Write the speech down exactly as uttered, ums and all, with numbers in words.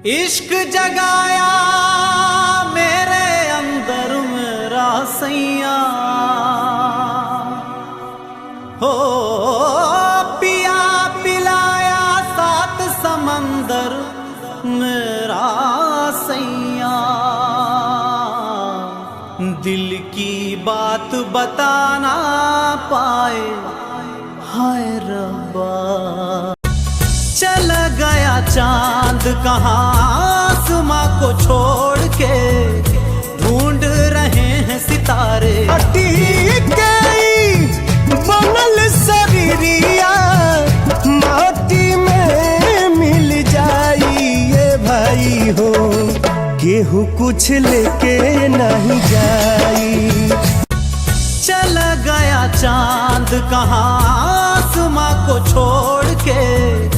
इश्क जगाया मेरे अंदर मेरा सैया, हो पिया पिलाया सात समंदर मेरा सैया। दिल की बात बता ना पाए, हाय रब्बा। चला गया चांद कहाँ आसमां को छोड़ के, ढूंढ रहे हैं सितारे। अटी के बनल शरीरिया माटी में मिल जाई, ये भाई हो, केहू कुछ लेके नहीं जाई। चला गया चांद कहाँ आसमां को छोड़ के,